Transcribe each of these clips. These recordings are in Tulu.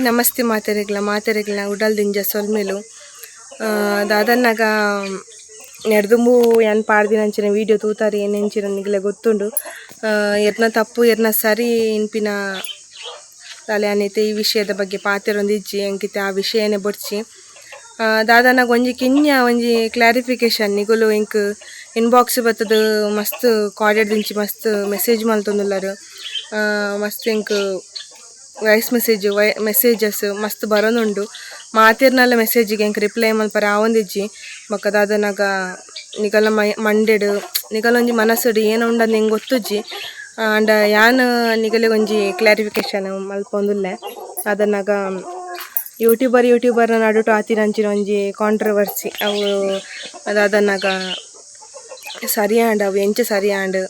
ನಮಸ್ತೆ ಮಾತೆರೆಗ್ಲ ಮಾತೆರೆಗ್ಲ ಉಡಲ್ ದಿಂಜ ಸೊಲ್ಮೆಲು. ದಾದನ್ನಗ ನೆಡ್ದುಂಬು ಯಾನ್ ಪಾಡ್ದಿನಂಚಿನ ವೀಡಿಯೋ ತೂತಾರೆ ಏನೆಂಚಿನ ನಿಗಲೆ ಗೊತ್ತುಂಡು. ಎರ್ನ ತಪ್ಪು ಎರ್ನ ಸರಿ ಇನ್ಪಿನ ದಾಲ ಯಾನಿತ್ತೆ ಈ ವಿಷಯದ ಬಗ್ಗೆ ಪಾತೆರೊಂದಿಜ್ಜಿ, ಎಂಕಿತ್ತೆ ಆ ವಿಷಯನೇ ಬೊಡ್ಚಿ. ದಾದನಗ ಒಂಜಿ ಕಿನ್ಯ ಒಂಜಿ ಕ್ಲಾರಿಫಿಕೇಶನ್ ನಿಗುಲು ಎಂಕ್ ಇನ್ಬಾಕ್ಸ್ ಬತ್ತುದು ಮಸ್ತ್ ಕಾಡೆಡ್ ದಿಂಚಿ ಮಸ್ತ್ ಮೆಸೇಜ್ ಮಲ್ತೊಂದುಲ್ಲರ್. ಮಸ್ತ್ ಎಂಕ್ voice message messages ಮಸ್ತ್ ಬರೋನುಂಡು. ಮಾತೆರ್ನಲ ಮೆಸೇಜಿಗೆ ಎಂಕ್ ರಿಪ್ಲೈ ಮಲ್ಪರೆ ಆವೊಂದಿಜ್ಜಿ. ಬೊಕ್ಕ ದಾದನಗ ನಿಗಲ ಮಂಡೆಡ್ ನಿಗಲೊಂಜಿ ಮನಸ್ಸುಡು ಏನ ಉಂಡಂದು ಎಂಕ್ ಗೊತ್ತುಜ್ಜಿ. ಆಂಡ ಯಾನ್ ನಿಗಲೆ ಒಂಜಿ ಕ್ಲಾರಿಫಿಕೇಶನ್ ಮಲ್ಪೊಂದುಲ್ಲೆ. ದಾದನಗ ಯೂಟ್ಯೂಬರ್ ಯೂಟ್ಯೂಬರ್ನ ನಡುಟು ಆತಿನಂಚಿನ ಒಂಜಿ ಕಾಂಟ್ರವರ್ಸಿ ಅವು ದಾದನಗ ಸರಿಯಾಂಡ್, ಅವು ಎಂಚ ಸರಿಯಾಂಡ್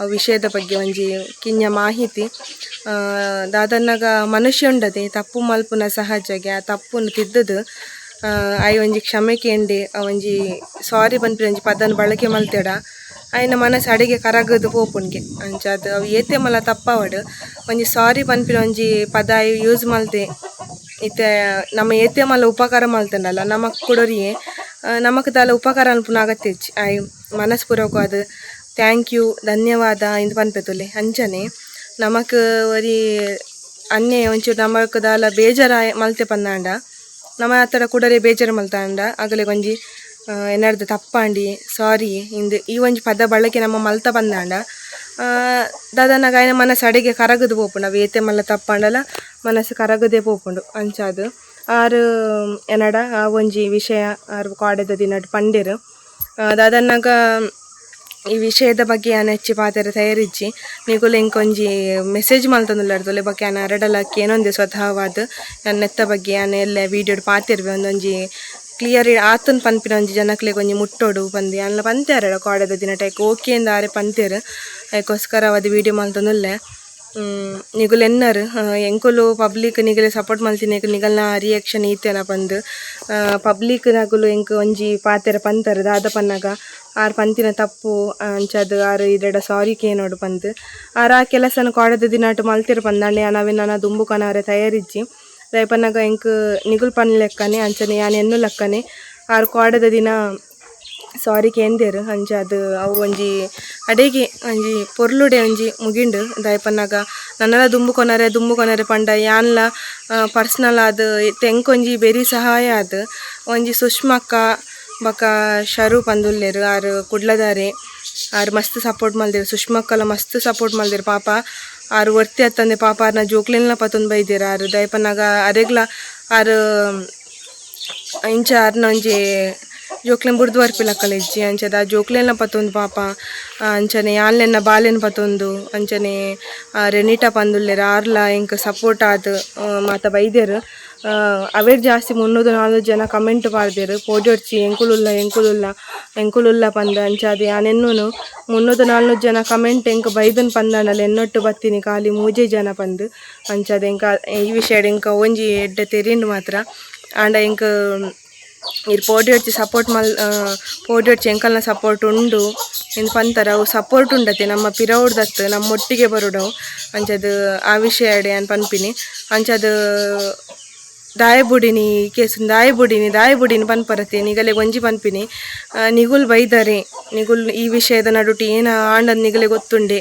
ಆ ವಿಷಯದ ಬಗ್ಗೆ ಒಂಜಿ ಕಿನ್ಯ ಮಾಹಿತಿ. ದಾದನ್ನಗ ಮನುಷ್ಯ ಉಂಡದೆ ತಪ್ಪು ಮಲ್ಪುನ ಸಹಜಗೆ ಆ ತಪ್ಪುನು ತಿದ್ದುದು ಆಯ್ ಒಂಜಿ ಕ್ಷಮೆ ಕೇಂಡೆ ಆ ಒಂಜಿ ಸಾರಿ ಪನ್ಪಿನ ಒಂಜಿ ಪದನ್ ಬಳಕೆ ಮಲ್ತೆಡ ಆಯ್ನ ಮನಸ್ಸು ಅಡಿಗೆ ಕರಗದು ಪೋಪುನ್ಗೆ. ಅಂಚಾದ್ ಅವು ಏತೆ ಮಲ್ಲ ತಪ್ಪಾವಡ್ ಒಂಜಿ ಸಾರಿ ಪನ್ಪಿನ ಒಂಜಿ ಪದ ಯೂಸ್ ಮಲ್ತೆ ಇತ್ತೆ ನಮ್ಮ ಏತೆ ಮಲ್ಲ ಉಪಕಾರ ಮಲ್ತಂಡಲ್ಲ ನಮಕ್ ಕುಡೊರಿಯೆ ನಮಕ್ ದಾಲ ಉಪಕಾರ ಅನ್ಪುನ ಅಗತ್ಯ ಇಜ್ಜಿ. ಆಯ್ ಮನಸ್ಪೂರ್ವಕವಾದ್ thank you ಧನ್ಯವಾದ ಇಂದ್ ಪನ್ಪೆತೊಲಿ. ಅಂಚನೆ ನಮಕ್ ಒರಿ ಅನ್ಯಾಯ ಒಂಚೂರು ನಮಕ್ ದಾಲ ಬೇಜಾರ ಮಲ್ತೆ ಪಂದಾಂಡ ನಮ ಅತ್ತಡ ಕುಡೊರಿ ಬೇಜಾರು ಮಲ್ತಾಂಡ ಅಗಲೆ ಒಂಜಿ ಎನ್ನರ್ದ್ ತಪ್ಪಾಂಡಿ ಸಾರಿ ಇಂದ್ ಈ ಒಂಜಿ ಪದ ಬಳಕೆ ನಮ್ಮ ಮಲ್ತ ಪಂದಾಂಡ ದಾದನಗ ಆಯ್ನ ಮನಸ್ಸು ಅಡಿಗೆ ಕರಗದು ಪೋಪುಂಡು. ಅವು ಏತೆ ಮಲ್ಲ ತಪ್ಪಾಂಡಲ ಮನಸ್ಸು ಕರಗದೆ ಪೋಪುಂಡು. ಅಂಚಾದ್ ಆರ್ ಎನ್ನಡ ಆ ಒಂಜಿ ವಿಷಯ ಆರ್ ಕಾಡೆದ ದಿನಟ್ ಪಂಡೆರ್. ದಾದನ್ನಗ ಈ ವಿಷಯದ ಬಗ್ಗೆ ಯಾನ್ ಹೆಚ್ಚಿ ಪಾತೆರ ತಯಾರಿಜ್ಜಿ. ನಿಕುಲು ಎಂಕ್ ಒಂಜಿ ಮೆಸೇಜ್ ಮಲ್ತೊಂದುಲ್ಲರ್ ತೂಲೆ ಬೊಕ್ಕ ಯಾನ್ ಅರೆಡಲ ಕೇನೊಂದೆ ಸ್ವತಃವಾದ್ ಯಾನ್ ನೆತ್ತ ಬಗ್ಗೆ ಯಾನ್ ಎಲ್ಲೆ ವೀಡಿಯೋಡ್ ಪಾತೆರ್ವೆ ಒಂದೊಂಜಿ ಕ್ಲಿಯರ್ ಆತನ್ ಪನ್ಪಿನ ಒಂಜಿ ಜನಕ್ಲೆಗ್ ಒಂಜಿ ಮುಟ್ಟೊಡು ಪಂದ್ ಯಾನ್ಲ ಪಂತೆ ಅರೆಡ ಕಾಡೆದ ದಿನಟ್ ಐಕ್ ಓಕೆ ಇಂದ್ ಆರೆ ಪಂತೆರ್. ಐಕೋಸ್ಕರವಾದ್ ವೀಡಿಯೋ ಮಲ್ತೊಂದುಲ್ಲೆ. ನಿಗುಲು ಎನ್ನರ್ ಎಂಕುಲು ಪಬ್ಲಿಕ್ ನಿಗಲೆ ಸಪೋರ್ಟ್ ಮಲ್ತಿನೆಕ್ ನಿಗಲ್ನ ರಿಯಾಕ್ಷನ್ ಈತೆನ ಪಂದ್ ಪಬ್ಲಿಕ್ ನಕುಲು ಎಂಕ್ ಒಂಜಿ ಪಾತೆರ ಪಂತರ್ ದಾದ ಪನ್ನಗ ಆರ್ ಪಂತಿನ ತಪ್ಪು ಅಂಚಾದ್ ಆರ್ ಇರೆಡ ಸಾರಿ ಕೇನೊಡು ಪಂದ್ ಆರ್ ಆ ಕೆಲಸನ ಕಾಡೆದ ದಿನಟ್ ಮಲ್ತೆರ್ ಪಂದಾಂಡ ಯಾನ್ ಅವೆನ್ ನನ ದುಂಬು ಕನರೆ ತಯಾರಿಜ್ಜಿ. ದಾಯೆ ಪನ್ನಗ ಎಂಕ್ ನಿಗುಲು ಪನ್ಲೆಕ್ಕನೆ ಅಂಚನೆ ಯಾನ್ ಎನ್ನುಲೆಕ್ಕನೆ ಆರ್ ಕಾಡೆದ ದಿನ ಸಾರಿ ಕೇಂದೆರ್. ಅಂಚಾದ್ ಅವು ಒಂಜಿ ಅಡೆಗೆ ಒಂಜಿ ಪೊರ್ಲುಡೆ ಒಂಜಿ ಮುಗಿಂಡು. ದಾಯೆ ಪನ್ನಗ ನನಲ ದುಂಬು ಕೊನರೆ ದುಂಬು ಕೊನರೆ ಪಂಡ ಯಾನ್ಲ ಪರ್ಸನಲ್ ಆದ್ ಇತ್ತೆ ಎಂಕೊಂಜಿ ಬೆರಿ ಸಹಾಯ ಆದ್ ಒಂಜಿ ಸುಷ್ಮಕ್ಕ ಬೊಕ ಶರು ಪಂದುಲ್ಲೆರ್. ಆರ್ ಕುಡ್ಲದಾರೆ, ಆರ್ ಮಸ್ತ್ ಸಪೋರ್ಟ್ ಮಲ್ದೆರ್. ಸುಷ್ಮಕ್ಕಲ ಮಸ್ತ್ ಸಪೋರ್ಟ್ ಮಲ್ದೆರ್. ಪಾಪ ಆರ್ ಒರ್ತಿ ಅತ್ತಂದೆ ಪಾಪ ಆರ್ನ ಜೋಕ್ಲೆನ್ಲ ಪತೊಂದು ಬೈದೆರ್ ಆರ್. ದಾಯೆ ಪನ್ನಗ ಅರೆಗ್ಲ ಆರ್ ಇಂಚ ಆರ್ನ ಒಂಜಿ ಜೋಕ್ಲೆನ್ ಬುಡ್ದು ಬರ್ಪಿಲಕ್ಕಲ ಇಜ್ಜಿ. ಅಂಚದ ಆ ಜೋಕ್ಲೆನ್ಲ ಪತೊಂದು ಪಾಪ ಅಂಚನೆ ಯಾನ್ಲೆನ್ನ ಬಾಲೆನ್ ಪತೊಂದು ಅಂಚನೆ ರೆನಿಟಾ ಪಂದುಲ್ಲೆರ್ ಆರ್ಲ ಎಂಕ್ ಸಪೋರ್ಟ್ ಆದ್ ಮಾತ ಬೈದೆರ್. ಅವೆಡ್ ಜಾಸ್ತಿ 300-400 ಜನ ಕಮೆಂಟ್ ಪಾಡ್ದೆರ್ ಪೋಡ್ಯೊಡ್ಚಿ ಎಂಕುಲುಲ್ಲ ಎಂಕುಲುಲ್ಲ ಎಂಕುಲುಲ್ಲ ಪಂದ್. ಅಂಚಾದ್ ಯಾನ್ ಎನ್ನುನು 300-400 ಜನ ಕಮೆಂಟ್ ಎಂಕ್ ಬೈದನ್ ಪಂದಾಂಡಲ ಎನ್ನೊಟ್ಟು ಬತ್ತಿನಿ ಖಾಲಿ ಮೂಜೆ ಜನ ಪಂದ್. ಅಂಚಾದ್ ಎಂಕ್ ಈ ವಿಷಯಡ್ ಎಂಕ್ ಒಂಜಿ ಎಡ್ಡೆ ತೆರಿಂಡ್ ಮಾತ್ರ. ಆಂಡ ಎಂಕ್ ಇರ್ ಪೋಡ್ಯೊಡ್ಚಿ ಸಪೋರ್ಟ್ ಮಲ್ ಪೋಡ್ಯೊಡ್ಚಿ ಎಂಕಲ್ನ ಸಪೋರ್ಟ್ ಉಂಡು ಇಂದ್ ಪಂತರ ಅವು ಸಪೋರ್ಟ್ ಉಂಡತೆ ನಮ್ಮ ಪಿರವುಡ್ದತ್ ನಮ್ಮೊಟ್ಟಿಗೆ ಬರೋಡವು. ಅಂಚಾದ್ ಆ ವಿಷಯಡ್ ಯಾನ್ ಪನ್ಪಿನಿ. ಅಂಚಾದ್ ದಾಯೆ ಬುಡಿನಿ ಕೇಸ್ ದಾಯೆ ಬುಡಿನಿ ದಾಯೆ ಬುಡಿನಿ ಪನ್ಪರತೆ ನಿಗಲೆಗ್ ಒಂಜಿ ಪನ್ಪಿನಿ. ನಿಗುಲ್ ಬೈದರೆ ನಿಗುಲ್ ಈ ವಿಷಯದ ನಡುಟು ಏನ ಆಂಡಂದ್ ನಿಗಲೆ ಗೊತ್ತುಂಡೆ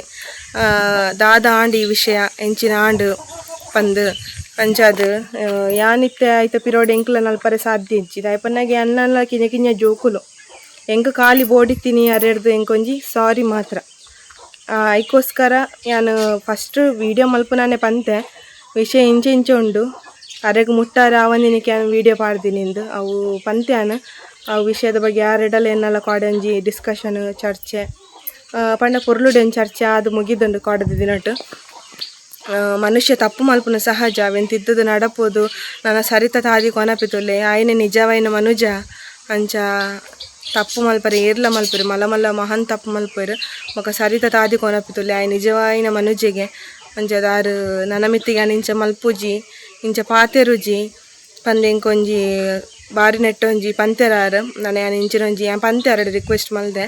ದಾದ ಆಂಡ್ ಈ ವಿಷಯ ಎಂಚಿನ ಆಂಡ್ ಪಂದ್. ಅಂಚಾದ್ ಯಾನಿತ್ತೆ ಐತ ಪಿರೋಡ್ ಎಂಕ್ಲ ನಲ್ಪರೆ ಸಾಧ್ಯ ಇಜ್ಜಿ. ದಾಯೆ ಪನ್ನಗ ಯಾನ್ನಲ ಕಿನ್ಯ ಕಿನ್ಯ ಜೋಕುಲು ಎಂಕ್ ಖಾಲಿ ಬೋಡಿತ್ತಿನಿ ಅರೆಡ್ದ್ ಎಂಕೊಂಜಿ ಸಾರಿ ಮಾತ್ರ. ಐಕೋಸ್ಕರ ಯಾನ್ ಫಸ್ಟ್ ವೀಡಿಯೋ ಮಲ್ಪುನಾನೆ ಪಂತೆ ವಿಷಯ ಇಂಚ ಇಂಚ ಉಂಡು ಅರೆಗ್ ಮುಟ್ಟಾರೆ ಆವಂದಿನಿಕ್ ಯಾನ್ ವೀಡಿಯೋ ಪಾಡ್ದಿನಿಂದ್ ಅವು ಪಂತೆ ಯಾನ್. ಆ ವಿಷಯದ ಬಗ್ಗೆ ಯಾರೆಡಲ ಎನ್ನಲ ಕಾಡೊಂಜಿ ಡಿಸ್ಕಷನ್ ಚರ್ಚೆ ಪಂಡ ಪೊರ್ಲುಡೆ ಒಂಜಿ ಚರ್ಚೆ ಆದ್ ಮುಗಿದುಂಡು ಕಾಡದ ದಿನಟ್. ಮನುಷ್ಯ ತಪ್ಪು ಮಲ್ಪುನ ಸಹಜ ಅವೆನ್ ತಿದ್ದುದು ನಡಪೋದು ನನ ಸರಿತ ತಾದಿ ಕೊನಪಿತೊಲೆ ಆಯ್ನೆ ನಿಜವಾಯಿನ ಮನುಜ. ಅಂಚ ತಪ್ಪು ಮಲ್ಪರೆ ಏರ್ಲ ಮಲ್ಪೆರ್ ಮಲ್ಲ ಮಲ್ಲ ಮಹಾನ್ ತಪ್ಪು ಮಲ್ಪೆರ್ ಬೊಕ ಸರಿತ ತಾದಿ ಕೊನಪಿತೊಲೆ ಆಯ್ ನಿಜವಾಯಿನ ಮನುಜೆಗೆ. ಅಂಚಾದ್ ಆರ್ ನನ ಮಿತ್ತಿಗೆ ಯಾನ್ ಇಂಚ ಮಲ್ಪುಜಿ ಇಂಚ ಪಾತೆರುಜಿ ಪಂದ್ ಎಂಕೊಂಜಿ ಬಾರಿ ನೆಟ್ಟ ಒಂಜಿ ಪಂತೆರ್ ಆರ್. ನನ ಯಾನ್ ಇಂಚಿನ ಒಂಜಿ ಯಾನ್ ಪಂತೆ ಆರೆಡ ರಿಕ್ವೆಸ್ಟ್ ಮಲ್ದೆ.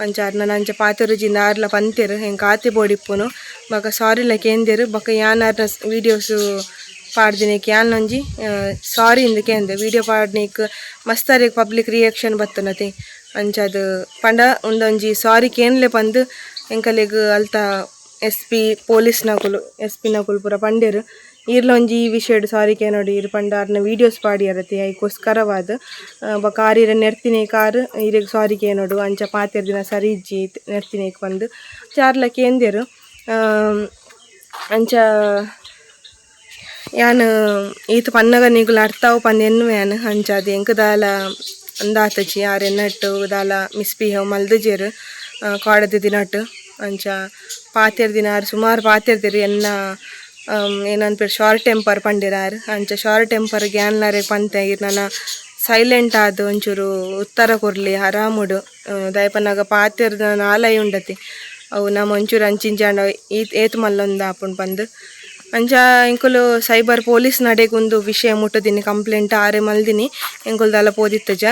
ಅಂಚ ಆರ್ ನನ ಅಂಚ ಪಾತೆರುಜಿ ಆರ್ಲ ಪಂತೆರ್ ಎಂಕ್ ಆತೆ ಬೋಡಿಪ್ಪುನು ಬೊಕ ಸಾರಿಲ ಕೇಂದೆರ್. ಬೊಕ ಯಾನ್ ಆರ್ನ ವೀಡಿಯೋಸ್ ಪಾಡ್ದಿನೇಕ್ ಯಾನೊಂಜಿ ಸಾರಿ ಇಂದ್ ಕೇಂದೆ ವೀಡಿಯೋ ಪಾಡ್ನೇಕ್ ಮಸ್ತ್ ಪಬ್ಲಿಕ್ ರಿಯಾಕ್ಷನ್ ಬತ್ತನತೆ ಅಂಚಾದ್ ಪಂಡ ಉಂದೊಂಜಿ ಸಾರಿ ಕೇನ್ಲೆ ಪಂದ್ ಎಂಕಲೆಗ್ ಅಲ್ತ S P police ನಕುಲು ಎಸ್ ಪಿ ನಕುಲು ಪೂರ ಪಂಡೆರ್ ಈರ್ಲ ಒಂಜಿ ಈ ವಿಷಯಡ್ ಸಾರಿ ಕೇನೊಡು ಈರ್ ಪಂಡ ಅರ್ನ ವೀಡಿಯೋಸ್ ಪಾಡಿಯರತೆ ಐಕೋಸ್ಕರವಾದ್ ಬೊಕ ಆರ್ ಇರೆ ನೆರ್ತಿನೆ ಕಾರ್ ಇರೆಗ್ ಸಾರಿ ಕೇನೊಡು ಅಂಚ ಪಾತೆರ್ದಿನ ಸರಿ ಇಜ್ಜಿ ನೆರ್ತಿನೇಕ್ ಪಂದ್ ಚಾರ್ಲ ಕೇಂದೆರ್ ಅಂಚ ಯಾನ್ ಈತ್ ಪನ್ನಗ ನಿಗುಲು ಅರ್ಥ ಆವು ಪಂದ್ ಎನ್ನುವೆ ಯಾನ್ ಅಂಚಾದ್ ಎಂಕ್ ದಾಲ ಅಂದಾತಜಿ ಆರ್ ಎನ್ನಟ್ಟು ದಾಲ ಮಿಸ್ಬಿಹೇವ್ ಮಲ್ದುಜೆರ್ ಕಾಡದ ದಿನಟ್ ಅಂಚ ಪಾತೆರ್ದಿನ ಆರ್ ಸುಮಾರು ಪಾತೆರ್ದೆರ್ ಎನ್ನ ಏನನ್ಪೆರ್ ಶಾರ್ಟ್ ಟೆಂಪರ್ ಪಂಡೆರ್ ಆರ್ ಅಂಚ ಶಾರ್ಟ್ ಟೆಂಪರ್ ಗ್ಯಾನ್ಲಾರೆ ಪಂತೆ ಇರ್ ನನ ಸೈಲೆಂಟ್ ಆದ್ ಒಂಚೂರು ಉತ್ತರ ಕೊರ್ಲಿ ಆರಾಮುಡು ದಾಯೆ ಪನ್ನಗ ಪಾತೆರ್ದ ನಾಲಯಿ ಉಂಡತೆ ಅವು ನಮ ಒಂಚೂರು ಅಂಚಿಂಚಿ ಆಂಡ ಈತ್ ಏತ್ ಮಲ್ಲೊಂದು ಆಪುಂಡು ಪಂದ್ ಅಂಚ ಎಂಕುಲು ಸೈಬರ್ ಪೊಲೀಸ್ ನಡೆಗ್ ಉಂದು ವಿಷಯ ಮುಟ್ಟುದಿನಿ ಕಂಪ್ಲೇಂಟ್ ಆರೆ ಮಲ್ದಿನಿ ಎಂಕುಲು ದಾಲ ಪೋದಿತ್ತಜ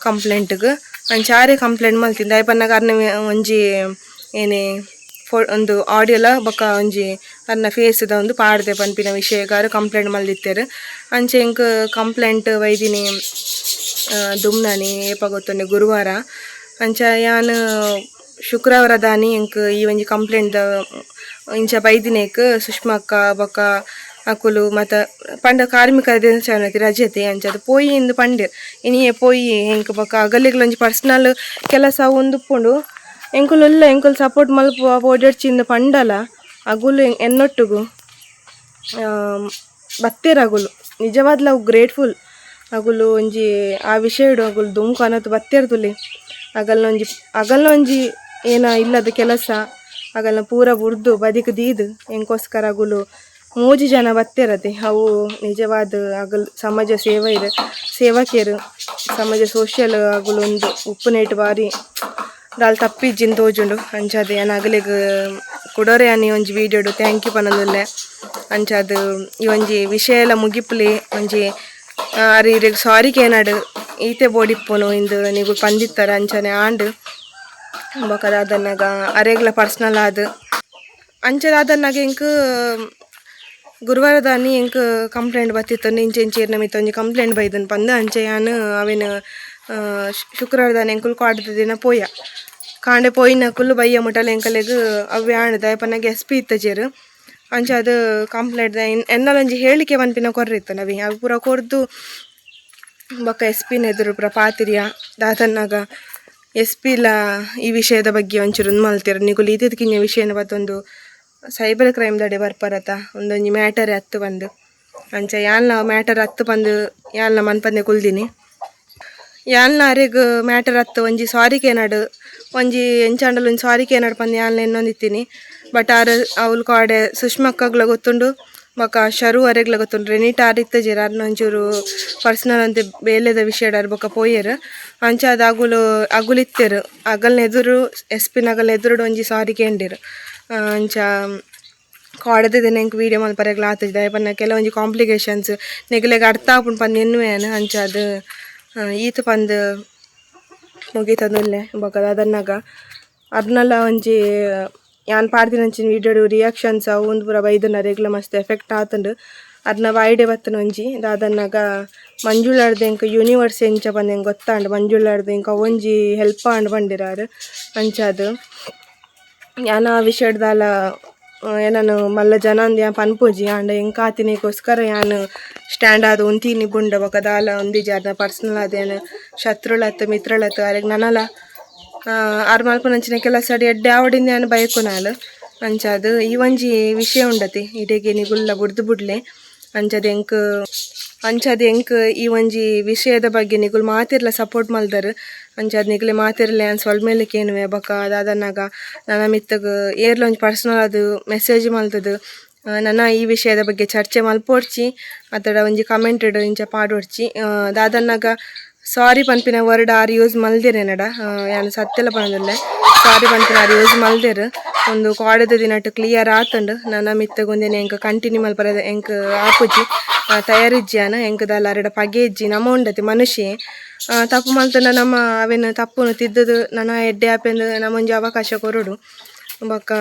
ಕಂಪ್ಲೇಂಟ್ಗ್ ಅಂಚ ಆರೆ ಕಂಪ್ಲೇಂಟ್ ಮಲ್ತಿನಿ ದಾಯೆ ಪನ್ನಗ ಅರ್ನ ಒಂಜಿ ಏನೆ ಫೋ ಒಂದು ಆಡಿಯೋಲ ಬೊಕ ಒಂಜಿ ಅರ್ನ ಫೇಸ್ದ ಒಂದು ಪಾಡ್ದೆ ಪನ್ಪಿನ ವಿಷಯಗ್ ಕಂಪ್ಲೇಂಟ್ ಮಲ್ದಿತ್ತೆರ್ ಅಂಚ ಎಂಕ್ ಕಂಪ್ಲೇಂಟ್ ಬೈದಿನಿ ದುಮ್ನಾನಿ ಏಪ ಗೊತ್ತುಂಡೆ ಗುರುವಾರ ಅಂಚ ಯಾನ್ ಶುಕ್ರವಾರ ದಾನಿ ಎಂಕ್ ಈ ಒಂಜಿ ಕಂಪ್ಲೇಂಟ್ ದ ಇಂಚ ಬೈದಿನೇಕ್ ಸುಷ್ಮಕ್ಕ ಬೊಕ ಅಕುಲು ಮತ ಪಂಡ ಕಾರ್ಮಿಕರ ದಿನಾಚರಣೆ ರಜೆತೆ ಅಂಚ ಪೋಯಿ ಇಂದ್ ಪಂಡೆರ್ ಇನಿಯೇ ಪೋಯಿ ಎಂಕ್ ಬೊಕ ಅಗಲೆಗ್ಲ ಒಂಜಿ ಪರ್ಸನಲ್ ಕೆಲಸ ಉಂದುಪ್ಪುಂಡು ಎಂಕುಲು ಉಲ್ಲ ಎಂಕುಲು ಸಪೋರ್ಟ್ ಮಲ್ಪುವ ಪೋಡ್ಯೊಡ್ಚಿ ಪಂಡಲ ಅಗುಲು ಎನ್ನೊಟ್ಟುಗು ಬತ್ತೆರ್ ಅಗುಲು ನಿಜವಾದ್ಲ ಅವು ಗ್ರೇಟ್ಫುಲ್ ಅಗುಲು ಒಂಜಿ ಆ ವಿಷಯಡ್ ಅಗುಲು ದುಂಬು ಕನತ್ ಬತ್ತೆರ್ ತೂಲೆ ಅಗಲ್ನ ಒಂಜಿ ಅಗಲ್ನ ಒಂಜಿ ಏನ ಇಲ್ಲದ ಕೆಲಸ ಅಗಲ್ನ ಪೂರ ಬುಡ್ದು ಬದಿಕ್ ದೀದ್ ಎಂಕೋಸ್ಕರ ಅಗುಲು ಮೂಜಿ ಜನ ಬತ್ತೆರತೆ ಅವು ನಿಜವಾದ ಅಗಲ್ ಸಮಾಜ ಸೇವೆ ಸೇವಕಿಯರು ಸಮಾಜ ಸೋಷಿಯಲ್ ಅಗುಲು ಒಂದು ಉಪ್ಪುನೇಟ್ ಬಾರಿ ದಾಲ್ ತಪ್ಪಿಜ್ಜಿನ್ ತೋಜುಂಡು ಅಂಚಾದ್ ಯಾನ್ ಅಗಲೆಗ್ ಕುಡೊರ ಯಾನ್ ಈ ಒಂಜಿ ವೀಡಿಯೋಡು thank you ಪನೊಂದುಲ್ಲೆ ಅಂಚಾದ್ ಈ ಒಂಜಿ ವಿಷಯ ಎಲ್ಲ ಮುಗಿಪುಲಿ ಒಂಜಿ ಆರ್ ಇರೆಗ್ ಸಾರಿ ಕೇನಡ್ ಈತೆ ಬೋಡಿಪ್ಪುನು ಇಂದ್ ನಿಗುಲು ಪಂದಿತ್ತರ ಅಂಚನೆ ಆಂಡ್ ಬೊಕ ದಾದನ್ನಗ ಅರೆಗ್ಲ ಪರ್ಸನಲ್ ಆದ್ ಅಂಚ ದಾದನ್ನಗ ಎಂಕ್ ಗುರುವಾರದಾನಿ ಎಂಕ್ ಕಂಪ್ಲೇಂಟ್ ಬತ್ತಿತ್ತು ಇಂಚ ಇಂಚ ಇರ್ನ ಮಿತ್ತ್ ಒಂಜಿ ಕಂಪ್ಲೇಂಟ್ ಬೈದುಂಡು ಪಂದ್ ಅಂಚ ಯಾನ್ ಅವೆನ್ ಶುಕ್ರವಾರದಾನಿ ಎಂಕುಲು ಕಾಡದ ದಿನ ಪೋಯ ಕಾಂಡೆ ಪೋಯಿನಕುಲು ಬಯ್ಯ ಮುಟಲ ಎಂಕಲೆಗ್ ಅವ್ವೆ ಆಂಡ್ ದಾಯೆ ಪನ್ನಗ ಎಸ್ ಪಿ ಇತ್ತಜೆರ್ ಅಂಚಾದ್ ಕಂಪ್ಲೇಂಟ್ ಎನ್ನಲ ಒಂಜಿ ಹೇಳಿಕೆ ಪನ್ಪಿನ ಕೊರ್ರಿತ್ತು ನವಿ ಅವು ಪೂರ ಕೊರ್ದು ಬೊಕ ಎಸ್ ಪಿನ ಎದುರು ಪೂರ ಪಾತೆರಿಯ ದಾದನ್ನಗ ಎಸ್ ಪಿಲ ಈ ವಿಷಯದ ಬಗ್ಗೆ ಒಂಚೂರು ಉಂದು ಮಲ್ತೆರ್ ನಿಕುಲು ಈತೆತ್ ವಿಷಯನ ಬತ್ತೊಂದು ಸೈಬರ್ ಕ್ರೈಮ್ ದಡೆ ಬರ್ಪರತ ಉಂದೊಂಜಿ ಮ್ಯಾಟರ್ ಅತ್ತು ಪಂದ್ ಅಂಚ ಯಾನ್ಲ ಮ್ಯಾಟರ್ ಅತ್ತು ಪಂದ್ ಯಾನ್ಲ ಮನ್ಪಂದೆ ಕುಲ್ದಿನಿ ಯಾನ್ಲ ಅರೆಗ್ ಮ್ಯಾಟರ್ ಅತ್ತು ಒಂಜಿ ಸಾರಿ ಕೇನಡ್ ಒಂಜಿ ಎಂಚಾಂಡಲ ಒಂಜಿ ಸಾರಿ ಕೇನಡ್ ಪಂದ್ ಯಾನ್ಲ ಎನ್ನೊಂದಿತ್ತೀನಿ ಬಟ್ ಆರ್ ಅವ್ಲು ಕಾಡೆ ಸುಷ್ಮಕ್ಕಗ್ಲ ಗೊತ್ತುಂಡು ಬೊಕ ಶರು ಅರೆಗ್ಲ ಗೊತ್ತುಂಡು ರೆನಿಟಾ ಆರ್ ಇತ್ತಜೆರ್ ಅರ್ನ ಒಂಚೂರು ಪರ್ಸನಲ್ ಅಂತೆ ಬೇಲೆದ ವಿಷಯಡ್ ಆರ್ ಬೊಕ ಪೋಯೆರ್ ಅಂಚಾದ್ ಅಗುಲು ಅಗುಲು ಇತ್ತೆರ್ ಅಗಲ್ನ ಎದುರು ಎಸ್ ಪಿ ನಗಲ್ನ ಎದುರುಡು ಒಂಜಿ ಸಾರಿ ಕೇಂಡೆರ್ ಅಂಚ ಕಾಡದ ದಿನ ಎಂಕ್ ವೀಡಿಯೋ ಮಲ್ಪರೆಗ್ಲ ಆತುಜಿ ದಾಯೆ ಪನ್ನ ಕೆಲವೊಂಜಿ ಕಾಂಪ್ಲಿಕೇಶನ್ಸ್ ನಿಗಲೆಗ್ ಅರ್ಥ ಆಪುಂಡು ಪಂದ್ ಎನ್ನುವೆ ಯಾನ್ ಅಂಚಾದ್ ಈತ್ ಪಂದ್ ಮುಗಿತೊಂದುಲ್ಲೆ ಬೊಕ ದಾದನ್ನಗ ಅರ್ನಲ ಒಂಜಿ ಯಾನ್ ಪಾಡ್ದಿನಂಚಿನ ವೀಡಿಯೋಡು ರಿಯಾಕ್ಷನ್ಸ್ ಅವು ಉಂದು ಪೂರ ಬೈದುಂಡು ಅರೆಗ್ಲ ಮಸ್ತ್ ಎಫೆಕ್ಟ್ ಆತುಂಡು ಅರ್ನ ಬಾಯಿಡೆ ಬತ್ತುನ ಒಂಜಿ ದಾದನ್ನಗ ಮಂಜುಳಾರ್ದ್ ಎಂಕ್ ಯೂನಿವರ್ಸ್ ಎಂಚ ಪಂದ್ ಎಂಕ್ ಗೊತ್ತಾಂಡ್ ಮಂಜುಳಾರ್ದ್ ಎಂಕ್ ಅವೊಂಜಿ ಹೆಲ್ಪ್ ಆಂಡ್ ಪಂಡೆರ್ ಆರ್ ಅಂಚಾದ್ ಯಾನ್ ಆ ವಿಷಯಡ್ ದಾಲ ಎನನ್ ಮಲ್ಲ ಜನ ಅಂದ್ ಯಾನ್ ಪನ್ಪುಜಿ ಆಂಡ ಎಂಕ್ ಆತಿನೆಗೋಸ್ಕರ ಯಾನ್ ಸ್ಟ್ಯಾಂಡ್ ಆದ್ ಉಂತಿನಿ ಬುಂಡ ಬೊಕ ದಾಲ ಉಂದಿಜಿ ಆರ್ನ ಪರ್ಸನಲ್ ಆದ್ ಯಾನ್ ಶತ್ರುಲತ್ ಮಿತ್ರಲತ್ ಅರೆಗ್ ನನಲ ಆರ್ ಮಲ್ಪುನಂಚಿನ ಕೆಲಸ ಎಡ್ಡೆ ಆವಡಿಂದ್ ಯಾನ್ ಬಯಕುನಾಲ್ ಅಂಚಾದ್ ಈ ಒಂಜಿ ವಿಷಯ ಉಂಡತೆ ಇಡೆಗೆ ನಿಗುಲ್ಲ ಬುಡ್ದು ಬುಡ್ಲೆ ಅಂಚಾದ್ ಎಂಕ್ ಅಂಚಾದ್ ಎಂಕ್ ಈ ಒಂಜಿ ವಿಷಯದ ಬಗ್ಗೆ ನಿಗುಲು ಮಾತೆರ್ಲ ಸಪೋರ್ಟ್ ಮಲ್ದರ್ ಅಂಚಾದ್ ನಿಗುಲೆ ಮಾತೆರ್ಲ ಯಾನ್ ಸೊಲ್ಮೆಲು ಕೇನುವೆ ಬೊಕ ದಾದನ್ನಗ ನನ ಮಿತ್ತುಗ್ ಏರ್ಲ ಒಂಜಿ ಪರ್ಸನಲ್ ಆದ್ ಮೆಸೇಜ್ ಮಲ್ತುದು ನನ ಈ ವಿಷಯದ ಬಗ್ಗೆ ಚರ್ಚೆ ಮಲ್ಪೊಡ್ಚಿ ಅತ್ತಡ ಒಂಜಿ ಕಮೆಂಟ್ ಇಂಚ ಪಾಡೊಡ್ಚಿ ದಾದನ್ನಗ ಸಾರಿ ಪನ್ಪಿನ ವರ್ಡ್ ಆರ್ ಯೂಸ್ ಮಲ್ದೆರ್ ಎನಡ ಯಾನ್ ಸತ್ಯಲ ಪನೊಂದುಲ್ಲೆ ಸಾರಿ ಪನ್ಪಿನ ಆರ್ ಯೂಸ್ ಮಲ್ದೆರ್ ಉಂದು ಕಾಡದ ದಿನಟ್ ಕ್ಲಿಯರ್ ಆತುಂಡು ನನ ಮಿತ್ತುಗ್ ಉಂದೆನ್ ಎಂಕ್ ಕಂಟಿನ್ಯೂ ಮಲ್ಪರೆ ಎಂಕ್ ಆಪುಜಿ ತಯಾರಿಜ್ಜಿ ಯಾನ್ ಎಂಕ್ ದಾಲ ಅರೆಡ ಪಗೆ ಇಜ್ಜಿ ನಮ ಉಂಡತೆ ಮನುಷ್ಯೆ ತಪ್ಪು ಮಲ್ತುಂಡ ನಮ ಅವೆನ್ ತಪ್ಪುನು ತಿದ್ದುದು ನನ ಎಡ್ಡೆ ಆಪೆಂದು ನಮ ಒಂಜಿ ಅವಕಾಶ ಕೊರೊಡು ಬೊಕ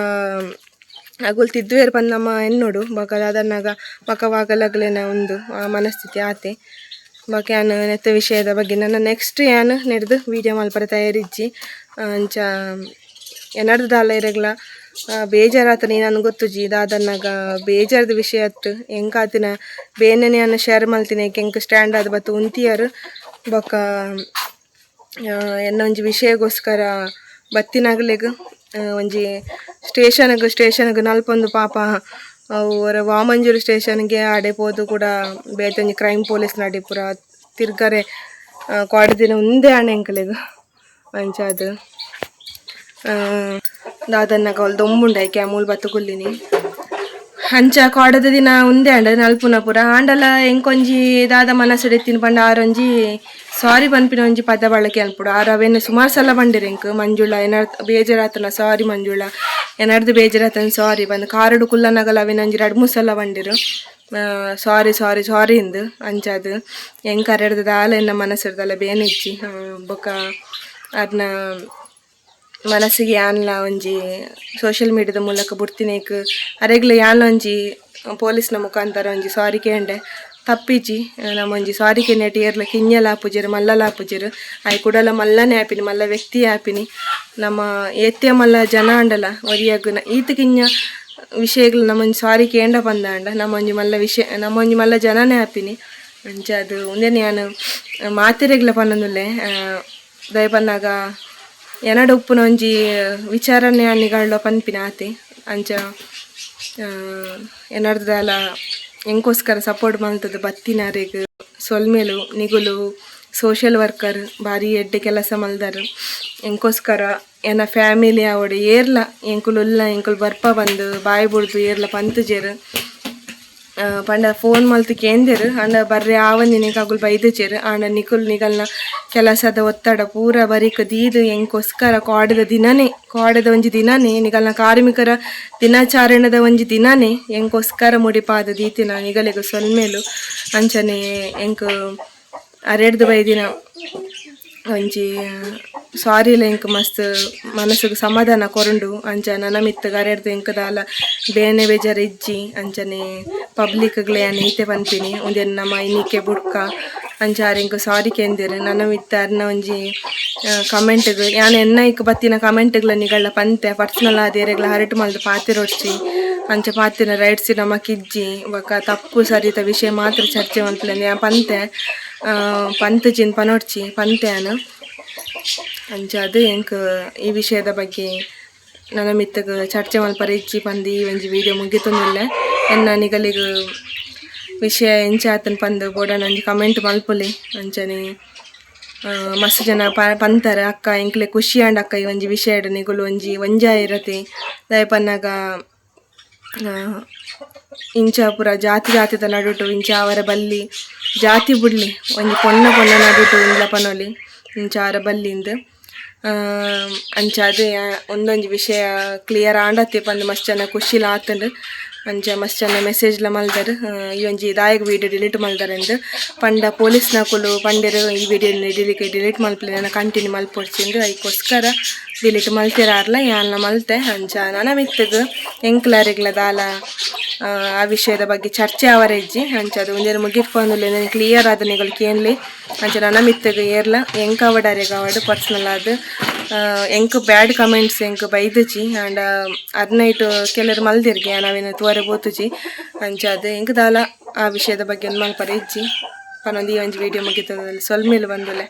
ಅಗುಲ್ ತಿದ್ದುವೆರ್ ಪಂದ್ ನಮ ಎನ್ನೋಡು ಬೊಕ ದಾದನ್ನಾಗ ಬೊಕ ವಾಗಲಗ್ಲೆನ ಉಂದು ಆ ಮನಸ್ಥಿತಿ ಆತೆ. ಬೊಕ ಯಾನ್ ನೆತ್ತ ವಿಷಯದ ಬಗ್ಗೆ ನನ್ನ ನೆಕ್ಸ್ಟ್ ಯಾನ್ ನೆಡ್ದು ವೀಡಿಯೋ ಮಲ್ಪರೆ ತಯಾರಿಜ್ಜಿ. ಅಂಚ ಎನರ್ದು ದಾಲ ಇರೆಗ್ಲ ಬೇಜಾರಾತನ ನನ್ ಗೊತ್ತುಜಿ ದಾದನ್ನಾಗ ಬೇಜಾರದ ವಿಷಯ ಅತ್ತು ಎಂಕಾತಿನ ಬೇನೆನೆ ಯಾನ್ ಶೇರ್ ಮಲ್ತಿನ ಎಂಕ್ ಸ್ಟ್ಯಾಂಡ್ ಆದ್ ಬತ್ತು ಉಂತಿಯರ್. ಬೊಕ ಎನ್ನ ಒಂಜಿ ವಿಷಯಗೋಸ್ಕರ ಬತ್ತಿನಗಲೆಗ್ ಒಂಜಿ ಸ್ಟೇಷನ್ಗ್ ಸ್ಟೇಷನ್ಗ್ ನಲ್ಪೊಂದು ಪಾಪ ಅವು ಒರ ವಾಮಂಜೂರು ಸ್ಟೇಷನ್ಗೆ ಆಡೆ ಪೋದು ಕೂಡ ಬೇತೆ ಒಂಜಿ ಕ್ರೈಮ್ ಪೊಲೀಸ್ ನಡೆ ಪೂರ ತಿರ್ಗರೆ ಕೋಡೆ ಉಂದೇ ಆಂಡ್ ಎಂಕಲೆಗ್. ಅಂಚಾದ್ ದಾದನ್ನಾಗ ಅವ್ಲು ದೊಂಬುಂಡು ಐಕೆ ಮೂಲು ಬತ್ತು ಕುಲ್ಲಿನಿ. ಅಂಚ ಕೋಡೆದ ದಿನ ಉಂದೇ ಆಂಡ್ ನಲ್ಪುನ ಪೂರ ಆಂಡಲ ಎಂಕೊಂಜಿ ದಾದ ಮನಸ್ಸುಡು ಇತ್ತಿನ ಪಂಡ ಆರೊಂಜಿ ಸಾರಿ ಪನ್ಪಿನ ಒಂಜಿ ಪದ ಬಳಕೆ ಅನ್ಪುಡು. ಆರ್ ಅವೆನ್ ಸುಮಾರು ಸಲ ಪಂಡೆರ್ ಎಂಕ್ ಮಂಜುಳ ಎನರ್ ಬೇಜಾರಾತನ ಸಾರಿ ಮಂಜುಳ ಎನರ್ದು ಬೇಜಾರಾತನ ಸಾರಿ ಪಂದ್ ಕಾರುಡು ಕುಲ್ಲನಗಲ ಅವೆನ್ ಒಂಜಿ ರಡ್ಡ್ ಮೂರು ಸಲ ಪಂಡೆರ್ ಸಾರಿ ಸಾರಿ ಸಾರಿ ಇಂದ್. ಅಂಚಾದ್ ಎಂಕ್ ಅರೆಡ್ದ್ ದಾಲ ಎನ್ನ ಮನಸ್ಸುಡು ದಾಲ ಬೇನೆ ಇಜ್ಜಿ. ಬೊಕ ಆರ್ನ ಮನಸ್ಸಿಗೆ ಯಾನ್ಲ ಒಂಜಿ ಸೋಶಿಯಲ್ ಮೀಡಿಯಾದ ಮೂಲಕ ಬುಡ್ತಿನೇಕ್ ಅರೆಗ್ಲ ಯಾನ್ಲ ಒಂಜಿ ಪೊಲೀಸ್ನ ಮುಖಾಂತರ ಒಂಜಿ ಸಾರಿ ಕೇಂಡೆ ತಪ್ಪಿಜಿ. ನಮ್ಮ ಒಂಜಿ ಸಾರಿ ಕೇಂಡೆಟ್ ಏರ್ಲ ಕಿഞ്ഞಲ ಆಪುಜೆರ್ ಮಲ್ಲಲ ಆಪುಜೆರ್ ಆಯ್ ಕುಡಲ ಮಲ್ಲನೆ ಆಪಿನಿ ಮಲ್ಲ ವ್ಯಕ್ತಿ ಆಪಿನಿ. ನಮ್ಮ ಏತೆ ಮಲ್ಲ ಜನ ಆಂಡಲ ಒರಿಯಗ್ ಈತ್ ಕಿഞ്ഞ ವಿಷಯಗಳು ನಮ್ಮೊಂಜಿ ಸಾರಿ ಕೇಂಡ ಪಂದಾಂಡ ನಮ್ಮೊಂಜಿ ಮಲ್ಲ ವಿಷಯ ನಮ್ಮೊಂಜಿ ಮಲ್ಲ ಜನನೇ ಆಪಿನಿ. ಅಂಚಾದ್ ಉಂದೆನ್ ಯಾನ್ ಮಾತೆರೆಗ್ಲ ಪನೊಂದುಲ್ಲೆ. ದಯ ಪನ್ನಗ ಎನಡ ಉಪ್ಪುನ ಒಂಜಿ ವಿಚಾರನೆ ನಿಗಳ್ಳ ಪನ್ಪಿನ ಆತೆ. ಅಂಚ ಎನಡ್ದ್ ದಾಲ ಎಂಕೋಸ್ಕರ ಸಪೋರ್ಟ್ ಮಲ್ತುದು ಬತ್ತಿನಾರೆಗ್ ಸೊಲ್ಮೆಲು. ನಿಗುಲು ಸೋಶಿಯಲ್ ವರ್ಕರ್ ಬಾರಿ ಎಡ್ಡೆ ಕೆಲಸ ಮಲ್ದರ್. ಎಂಕೋಸ್ಕರ ಎನ್ನ ಫ್ಯಾಮಿಲಿ ಆವಡ್ ಏರ್ಲ ಎಂಕುಲು ಉಲ್ಲ ಎಂಕುಲು ಬರ್ಪ ಬಂದು ಬಾಯಿ ಬುಡ್ದು ಏರ್ಲ ಪಂತುಜೆರ್ ಪಂಡ ಫೋನ್ ಮಲ್ತ್ ಕೇಂದೆರ್ ಆಂಡ ಬರ್ರೆ ಆವಂದಿನೆಕ್ ಅಗುಲು ಬೈದುಜೆರ್. ಆಂಡ ನಿಕುಲು ನಿಗಲ್ನ ಕೆಲಸದ ಒತ್ತಡ ಪೂರ ಬರಿಕ್ ದೀದ್ ಎಂಕೋಸ್ಕರ ಕೋಡೆದ ದಿನನೇ ಕೋಡೆದ ಒಂಜಿ ದಿನನೇ ನಿಗಲ್ನ ಕಾರ್ಮಿಕರ ದಿನಾಚರಣೆದ ಒಂಜಿ ದಿನನೇ ಎಂಕೋಸ್ಕರ ಮುಡಿಪಾದ್ ದೀತಿನ ನಿಗಲೆಗ್ ಸೊಲ್ಮೆಲು. ಅಂಚನೆ ಎಂಕ್ ಅರೆಡ್ದ್ ಬೈದಿನ ಒಂಜಿ ಸಾರಿಲ ಎಂಕ್ ಮಸ್ತ್ ಮನಸ್ಸುಗ್ ಸಮಾಧಾನ ಕೊರುಂಡು. ಅಂಚ ನನ ಮಿತ್ತ್ ಅರೆಡ್ದ್ ಎಂಕ್ ದಾಲ ಬೇನೆ ಬೇಜಾರ್ ಇಜ್ಜಿ. ಅಂಚನೆ ಪಬ್ಲಿಕ್ಗ್ಲ ಯಾನ್ ಈತೆ ಪನ್ಪಿನಿ ಉಂದೆನ್ ನಮ ಇನಿಕೆ ಬುಡ್ಕ. ಅಂಚ ಆರ್ ಎಂಕ್ ಸಾರಿ ಕೇಂದೆರ್. ನನ ಮಿತ್ತ್ ಅರ್ನ ಒಂಜಿ ಕಮೆಂಟ್ಗ್ ಯಾನ್ ಎನ್ನ ಐಕ್ ಬತ್ತಿನ ಕಮೆಂಟ್ಗ್ಲ ನಿಗಳ್ನ ಪಂತೆ ಪರ್ಸನಲ್ ಆದ್ ಏರೆಗ್ಲ ಹರ್ಟ್ ಮಲ್ತ್ ಪಾತೆರೊಡ್ಚಿ ಅಂಚ ಪಾತೆರ ರೈಟ್ಸ್ ನಮಕ್ ಇಜ್ಜಿ ಬೊಕ ತಪ್ಪು ಸರಿತ ವಿಷಯ ಮಾತ್ರ ಚರ್ಚೆ ಮಲ್ಪುಲೆ ಯಾನ್ ಪಂತೆ ಪಂತುಜಿನ್ ಪನೊಡ್ಚಿ ಪಂತೆ ಯಾನ್. ಅಂಚಾದ್ ಎಂಕ್ ಈ ವಿಷಯದ ಬಗ್ಗೆ ನನ ಮಿತ್ತಗ್ ಚರ್ಚೆ ಮಲ್ಪರೆ ಇಜ್ಜಿ ಪಂದ್ ಈ ಒಂಜಿ ವೀಡಿಯೋ ಮುಗಿತೊಂದುಲ್ಲೆ. ಎನ್ನ ನಿಗಲಿಗ್ ವಿಷಯ ಎಂಚ ಆತುಂಡು ಪಂದ್ ಬೋಡಾಂಡ ಒಂಜಿ ಕಮೆಂಟ್ ಮಲ್ಪುಲೆ. ಅಂಚನೆ ಮಸ್ತ್ ಜನ ಪಂತಾರೆ ಅಕ್ಕ ಎಂಕ್ಲೆ ಖುಷಿ ಆಂಡ್ ಅಕ್ಕ ಈ ಒಂಜಿ ವಿಷಯಡ್ ನಿಗುಲು ಒಂಜಿ ಒಂಜಾಯಿರತೆ ದಾಯೆ ಪನ್ನಗ ಇಂಚ ಪೂರ ಜಾತಿ ಜಾತಿದ ನಡುಟು ಇಂಚ ಆವರೆ ಬಲ್ಲಿ ಜಾತಿ ಬುಡ್ಲಿ ಒಂಜಿ ಪೊಣ್ಣ ಪೊಣ್ಣ ನಡುಟು ಇಂದ್ಲ ಪನೊಲಿ ಇಂಚ ಆವರೆ ಬಲ್ಲಿಂದ್. ಅಂಚಾದ್ ಉಂದೊಂಜಿ ವಿಷಯ ಕ್ಲಿಯರ್ ಆಂಡತೆ ಪಂದ್ ಮಸ್ತ್ ಜನ ಖುಷಿಲ ಆತುಂಡು. ಅಂಚ ಮಸ್ತ್ ಜನ ಮೆಸೇಜ್ಲ ಮಲ್ದರ್ ಈ ಒಂಜಿ ದಾಯೆಗ್ ವೀಡಿಯೋ ಡಿಲೀಟ್ ಮಲ್ದರೆಂದ್ ಪಂಡ ಪೊಲೀಸ್ನಕುಲು ಪಂಡೆರ್ ಈ ವಿಡಿಯೋ ಡಿಲೀಟ್ ಡಿಲೀಟ್ ಮಲ್ಪುಲೆ ನನ ಕಂಟಿನ್ಯೂ ಮಲ್ಪೊಡ್ಚಿಂದ್ ಐಕೋಸ್ಕರ ಡಿಲೀಟ್ ಮಲ್ತೆರಾರ್ಲ ಯಾನ್ಲ ಮಲ್ತೆ. ಅಂಚ ನನ ಮಿತ್ತುಗ್ ಎಂಕ್ಲರೆಗ್ಲ ದಾಲ ಆ ವಿಷಯದ ಬಗ್ಗೆ ಚರ್ಚೆ ಆವರೆ ಇಜ್ಜಿ. ಅಂಚ ಅದು ಉಂದೆನ್ ಮುಗಿತ್ಪೊಂದುಲ್ಲೆ ಕ್ಲಿಯರ್ ಆದ್ ನಿಗಲ್ ಕೇನ್ಲೆ. ಅಂಚ ನನ ಮಿತ್ತುಗ್ ಏರ್ಲ ಎಂಕ್ ಆವಡ್ ಅರೆಗ್ ಆವಡ್ ಪರ್ಸನಲ್ ಆದ್ ಎಂಕ್ ಬ್ಯಾಡ್ ಕಮೆಂಟ್ಸ್ ಎಂಕ್ ಬೈದುಜಿ. ಆಂಡ ಅರ್ನೈಟ್ ಕೆಲವೆರ್ ಮಲ್ದೆರ್ಗೆ ಯಾನ್ ಅವೆನ್ ತೂವರೆ ಪೋತುಜಿ. ಅಂಚಾದ್ ಎಂಕ್ ದಾಲ ಆ ವಿಷಯದ ಬಗ್ಗೆ ಮಲ್ಪರೆ ಇಜ್ಜಿ ಪನೊಂದು ಈ ಒಂಜಿ ವೀಡಿಯೋ ಮುಗಿತೊಂದುಲ್ಲೆ. ಸೊಲ್ಮೆಲು ಬಂದುಲೆ.